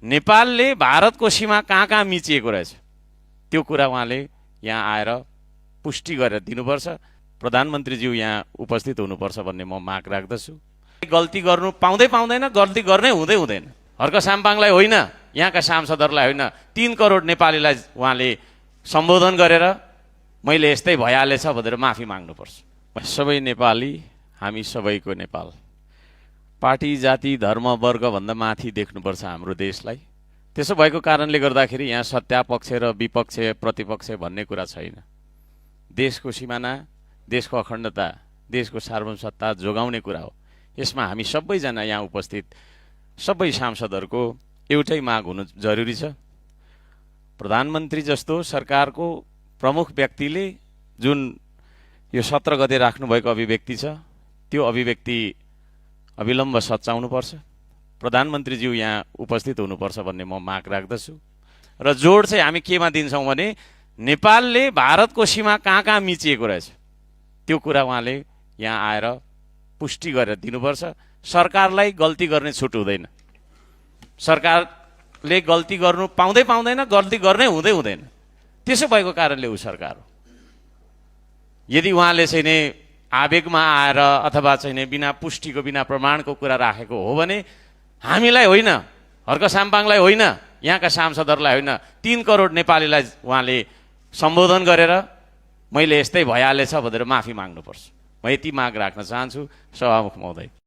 नेपालले भारतको सीमा कहाँ कहाँ मिचिएको रहेछ त्यो कुरा उहाँले यहाँ आएर पुष्टि गरेर दिनुपर्छ। प्रधानमन्त्रीज्यू यहाँ उपस्थित हुनुपर्छ भन्ने म माग राख्दछु। गल्ती गर्नु पाउँदैन, गल्ती गर्नै हुँदैन। हर्क साम्पाङलाई होइन, यहाँका सांसदहरूलाई होइन, 3 करोड नेपालीलाई उहाँले सम्बोधन गरेर मैले यस्तै भइहालेछ भनेर माफी माग्नुपर्छ। सबै नेपाली, हामी सबैको नेपाल। पार्टी जाति धर्म वर्ग भन्दा माथि देख्नुपर्छ हाम्रो देशलाई। त्यसो भएको कारणले गर्दाखेरि यहाँ सत्तापक्ष र विपक्ष प्रतिपक्ष भन्ने कुरा छैन। देशको सिमाना, देशको अखण्डता, देशको सार्वभौमसत्ता जोगाउने कुरा हो। यसमा हामी सबैजना यहाँ उपस्थित सबै सांसदहरूको एउटै माग हुनु जरुरी छ। प्रधानमन्त्री जस्तो सरकारको प्रमुख व्यक्तिले जुन यो 17 गते राख्नुभएको अभिव्यक्ति छ, त्यो अभिव्यक्ति अविलम्ब सच्याउनुपर्छ। प्रधानमन्त्रीज्यू यहाँ उपस्थित हुनुपर्छ भन्ने म माग राख्दछु। र जोड चाहिँ हामी केमा दिन्छौँ भने नेपालले भारतको सीमा कहाँ कहाँ मिचिएको रहेछ त्यो कुरा उहाँले यहाँ आएर पुष्टि गरेर दिनुपर्छ। सरकारलाई गल्ती गर्ने छुट हुँदैन। सरकारले गल्ती गर्नु पाउँदैन, गल्ती गर्नै हुँदैन। त्यसो भएको कारणले ऊ सरकार हो। यदि उहाँले चाहिँ नि आवेगमा आएर अथवा चाहिँ नि बिना पुष्टिको बिना प्रमाणको कुरा राखेको हो भने हामीलाई होइन, हर्क साम्पाङलाई होइन, यहाँका सांसदहरूलाई होइन, 3 करोड नेपालीलाई उहाँले सम्बोधन गरेर मैले यस्तै भइहालेछ भनेर माफी माग्नुपर्छ। म यति माग राख्न चाहन्छु सभामुख महोदय।